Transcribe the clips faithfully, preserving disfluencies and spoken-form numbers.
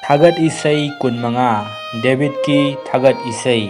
ꯊꯥꯒꯠ ꯏꯁꯩ ꯀꯨꯟꯃꯉꯥ꯫ ꯗꯦꯕꯤꯠꯀꯤ ꯊꯥꯒꯠ ꯏꯁꯩ꯫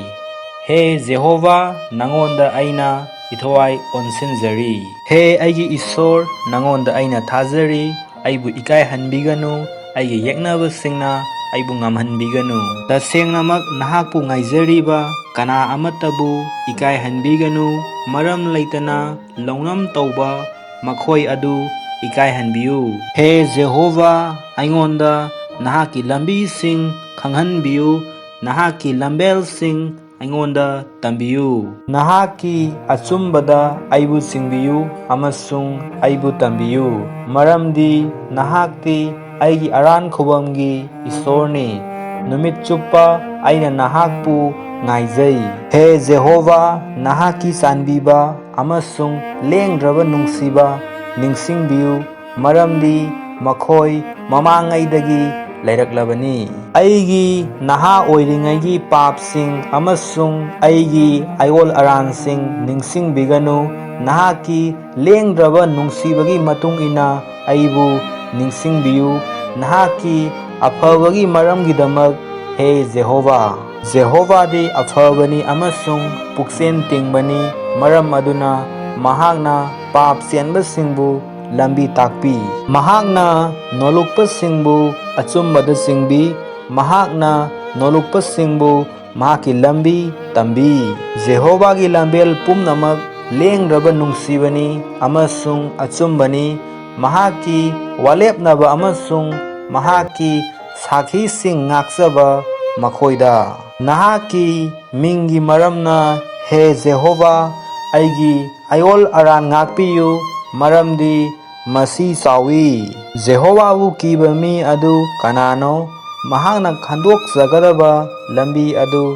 ꯍꯦ ꯖꯦꯍꯣꯚꯥ, ꯅꯉꯣꯟꯗ ꯑꯩꯅ ꯏꯊꯋꯥꯏ ꯑꯣꯟꯁꯤꯟꯖꯔꯤ꯫ ꯍꯦ ꯑꯩꯒꯤ ꯏꯁꯣꯔ, ꯅꯉꯣꯟꯗ ꯑꯩꯅ ꯊꯥꯖꯔꯤ꯫ ꯑꯩꯕꯨ ꯏꯀꯥꯏꯍꯟꯕꯤꯒꯅꯨ, ꯑꯩꯒꯤ ꯌꯦꯛꯅꯕꯁꯤꯡꯅ ꯑꯩꯕꯨ ꯉꯝꯍꯟꯕꯤꯒꯅꯨ꯫ ꯇꯁꯦꯡꯅꯃꯛ ꯅꯍꯥꯛꯄꯨ ꯉꯥꯏꯖꯔꯤꯕ ꯀꯅꯥ ꯑꯃꯠꯇꯕꯨ ꯏꯀꯥꯏꯍꯟꯕꯤꯒꯅꯨ, ꯃꯔꯝ ꯂꯩꯇꯅ ꯂꯧꯅꯝ ꯇꯧꯕ ꯃꯈꯣꯏ ꯑꯗꯨ ꯏꯀꯥꯏꯍꯟꯕꯤꯌꯨ꯫ ꯍꯦ ꯖꯦꯍꯣꯚꯥ, ꯑꯩꯉꯣꯟꯗ ꯅꯍꯥꯛꯀꯤ ꯂꯝꯕꯤꯁꯤꯡ ꯈꯪꯍꯟꯕꯤꯌꯨ, ꯅꯍꯥꯛꯀꯤ ꯂꯝꯕꯦꯜꯁꯤꯡ ꯑꯩꯉꯣꯟꯗ ꯇꯝꯕꯤꯌꯨ꯫ ꯅꯍꯥꯛꯀꯤ ꯑꯆꯨꯝꯕꯗ ꯑꯩꯕꯨ ꯆꯤꯡꯕꯤꯌꯨ ꯑꯃꯁꯨꯡ ꯑꯩꯕꯨ ꯇꯝꯕꯤꯌꯨ, ꯃꯔꯝꯗꯤ ꯅꯍꯥꯛꯇꯤ ꯑꯩꯒꯤ ꯑꯔꯥꯟ ꯈꯨꯕꯝꯒꯤ ꯏꯁꯣꯔꯅꯤ꯫ ꯅꯨꯃꯤꯠ ꯆꯨꯞꯄ ꯑꯩꯅ ꯅꯍꯥꯛꯄꯨ ꯉꯥꯏꯖꯩ꯫ ꯍꯦ ꯖꯦꯍꯣꯚꯥ, ꯅꯍꯥꯛꯀꯤ ꯆꯥꯟꯕꯤꯕ ꯑꯃꯁꯨꯡ ꯂꯦꯡꯗ꯭ꯔꯕ ꯅꯨꯡꯁꯤꯕ ꯅꯤꯡꯁꯤꯡꯕꯤꯌꯨ, ꯃꯔꯝꯗꯤ ꯃꯈꯣꯏ ꯃꯃꯥꯡꯉꯩꯗꯒꯤ ꯂꯩꯔꯛꯂꯕꯅꯤ꯫ ꯑꯩꯒꯤ ꯅꯍꯥ ꯑꯣꯏꯔꯤꯉꯩꯒꯤ ꯄꯥꯞꯁꯤꯡ ꯑꯃꯁꯨꯡ ꯑꯩꯒꯤ ꯑꯌꯣꯜ ꯑꯔꯥꯟꯁꯤꯡ ꯅꯤꯡꯁꯤꯡꯕꯤꯒꯅꯨ꯫ ꯅꯍꯥꯛꯀꯤ ꯂꯦꯡꯗ꯭ꯔꯕ ꯅꯨꯡꯁꯤꯕꯒꯤ ꯃꯇꯨꯡ ꯏꯟꯅ ꯑꯩꯕꯨ ꯅꯤꯡꯁꯤꯡꯕꯤꯌꯨ, ꯅꯍꯥꯛꯀꯤ ꯑꯐꯕꯒꯤ ꯃꯔꯝꯒꯤꯗꯃꯛ, ꯍꯦ ꯖꯦꯍꯣꯚꯥ꯫ ꯖꯦꯍꯣꯚꯥꯗꯤ ꯑꯐꯕꯅꯤ ꯑꯃꯁꯨꯡ ꯄꯨꯛꯆꯦꯜ ꯇꯤꯡꯕꯅꯤ, ꯃꯔꯝ ꯑꯗꯨꯅ ꯃꯍꯥꯛꯅ ꯄꯥꯞ ꯆꯦꯟꯕꯁꯤꯡꯕꯨ ꯂꯝꯕꯤ ꯇꯥꯛꯄꯤ꯫ ꯃꯍꯥꯛꯅ ꯅꯣꯜꯂꯨꯛꯄꯁꯤꯡꯕꯨ ꯑꯆꯨꯝꯕꯗ ꯆꯤꯡꯕꯤ, ꯃꯍꯥꯛꯅ ꯅꯣꯜꯂꯨꯛꯄꯁꯤꯡꯕꯨ ꯃꯍꯥꯛꯀꯤ ꯂꯝꯕꯤ ꯇꯝꯕꯤ꯫ ꯖꯦꯍꯣꯚꯥꯒꯤ ꯂꯝꯕꯦꯜ ꯄꯨꯝꯅꯃꯛ ꯂꯦꯡꯗ꯭ꯔꯕ ꯅꯨꯡꯁꯤꯕꯅꯤ ꯑꯃꯁꯨꯡ ꯑꯆꯨꯝꯕꯅꯤ, ꯃꯍꯥꯛꯀꯤ ꯋꯥꯂꯦꯞꯅꯕ ꯑꯃꯁꯨꯡ ꯃꯍꯥꯛꯀꯤ ꯁꯥꯈꯤꯁꯤꯡ ꯉꯥꯛꯆꯕ ꯃꯈꯣꯏꯗ꯫ ꯅꯍꯥꯛꯀꯤ ꯃꯤꯡꯒꯤ ꯃꯔꯝꯅ, ꯍꯦ ꯖꯦꯍꯣꯚꯥ, ꯑꯩꯒꯤ ꯑꯌꯣꯜ ꯑꯔꯥꯟ ꯉꯥꯛꯄꯤꯌꯨ, ꯃꯔꯝꯗꯤ ꯃꯁꯤ ꯆꯥꯎꯏ꯫ ꯖꯦꯍꯣꯚꯥꯕꯨ ꯀꯤꯕ ꯃꯤ ꯑꯗꯨ ꯀꯅꯥꯅꯣ? ꯃꯍꯥꯛꯅ ꯈꯟꯗꯣꯛꯆꯒꯗꯕ ꯂꯝꯕꯤ ꯑꯗꯨ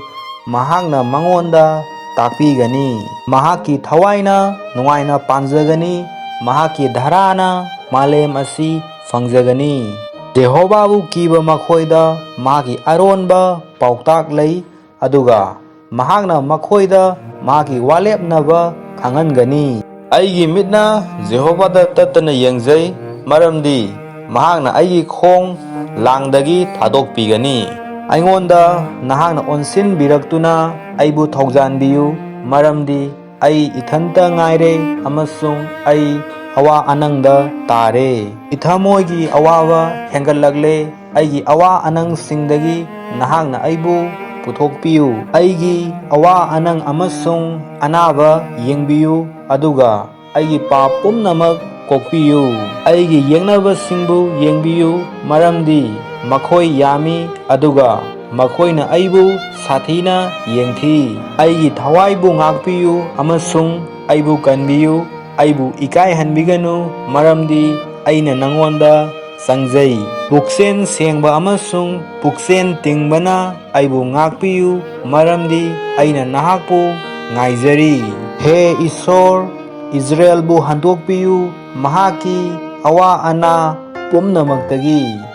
ꯃꯍꯥꯛꯅ ꯃꯉꯣꯟꯗ ꯇꯥꯛꯄꯤꯒꯅꯤ꯫ ꯃꯍꯥꯛꯀꯤ ꯊꯋꯥꯏꯅ ꯅꯨꯡꯉꯥꯏꯅ ꯄꯥꯟꯖꯒꯅꯤ, ꯃꯍꯥꯛꯀꯤ ꯙꯔꯥꯅ ꯃꯥꯂꯦꯝ ꯑꯁꯤ ꯐꯪꯖꯒꯅꯤ꯫ ꯖꯦꯍꯣꯚꯥꯕꯨ ꯀꯤꯕ ꯃꯈꯣꯏꯗ ꯃꯍꯥꯛꯀꯤ ꯑꯔꯣꯟꯕ ꯄꯥꯎꯇꯥꯛ ꯂꯩ, ꯑꯗꯨꯒ ꯃꯍꯥꯛꯅ ꯃꯈꯣꯏꯗ ꯃꯍꯥꯛꯀꯤ ꯋꯥꯂꯦꯞꯅꯕ ꯈꯪꯍꯟꯒꯅꯤ꯫ ꯑꯩꯒꯤ ꯃꯤꯠꯅ ꯖꯦꯍꯣꯚꯥꯗ ꯇꯠꯇꯅ ꯌꯦꯡꯖꯩ, ꯃꯔꯝꯗꯤ ꯃꯍꯥꯛꯅ ꯑꯩꯒꯤ ꯈꯣꯡ ꯂꯥꯡꯗꯒꯤ ꯊꯥꯗꯣꯛꯄꯤꯒꯅꯤ꯫ ꯑꯩꯉꯣꯟꯗ ꯅꯍꯥꯛꯅ ꯑꯣꯟꯁꯤꯟꯕꯤꯔꯛꯇꯨꯅ ꯑꯩꯕꯨ ꯊꯧꯖꯥꯟꯕꯤꯌꯨ, ꯃꯔꯝꯗꯤ ꯑꯩ ꯏꯊꯟꯇ ꯉꯥꯏꯔꯦ ꯑꯃꯁꯨꯡ ꯑꯩ ꯑꯋꯥ ꯑꯅꯪꯗ ꯇꯥꯔꯦ꯫ ꯏꯊꯃꯣꯏꯒꯤ ꯑꯋꯥꯕ ꯍꯦꯟꯒꯠꯂꯛꯂꯦ꯫ ꯑꯩꯒꯤ ꯑꯋꯥ ꯑꯅꯪꯁꯤꯡꯗꯒꯤ ꯅꯍꯥꯛꯅ ꯑꯩꯕꯨ ꯄꯨꯊꯣꯛꯄꯤꯌꯨ꯫ ꯑꯩꯒꯤ ꯑꯋꯥ ꯑꯅꯪ ꯑꯃꯁꯨꯡ ꯑꯅꯥꯕ ꯌꯦꯡꯕꯤꯌꯨ, ꯑꯗꯨꯒ ꯑꯩꯒꯤ ꯄꯥꯞ ꯄꯨꯝꯅꯃꯛ ꯀꯣꯛꯄꯤꯌꯨ꯫ ꯑꯩꯒꯤ ꯌꯦꯛꯅꯕꯁꯤꯡꯕꯨ ꯌꯦꯡꯕꯤꯌꯨ, ꯃꯔꯝꯗꯤ ꯃꯈꯣꯏ ꯌꯥꯝꯃꯤ, ꯑꯗꯨꯒ ꯃꯈꯣꯏꯅ ꯑꯩꯕꯨ ꯁꯥꯊꯤꯅ ꯌꯦꯡꯊꯤ꯫ ꯑꯩꯒꯤ ꯊꯋꯥꯏꯕꯨ ꯉꯥꯛꯄꯤꯌꯨ ꯑꯃꯁꯨꯡ ꯑꯩꯕꯨ ꯀꯟꯕꯤꯌꯨ꯫ ꯑꯩꯕꯨ ꯏꯀꯥꯏꯍꯟꯕꯤꯒꯅꯨ, ꯃꯔꯝꯗꯤ ꯑꯩꯅ ꯅꯉꯣꯟꯗ ꯆꯪꯖꯩ꯫ ꯄꯨꯛꯆꯦꯟ ꯁꯦꯡꯕ ꯑꯃꯁꯨꯡ ꯄꯨꯛꯆꯦꯟ ꯇꯤꯡꯕꯅ ꯑꯩꯕꯨ ꯉꯥꯛꯄꯤꯌꯨ, ꯃꯔꯝꯗꯤ ꯑꯩꯅ ꯅꯍꯥꯛꯄꯨ ꯉꯥꯏꯖꯔꯤ꯫ ꯍꯦ ꯏꯁ꯭ꯋꯔ, ꯏꯖꯔꯦꯜꯕꯨ ꯍꯟꯗꯣꯛꯄꯤꯌꯨ ꯃꯍꯥꯛꯀꯤ ꯑꯋꯥ ꯑꯅꯥ ꯄꯨꯝꯅꯃꯛꯇꯒꯤ꯫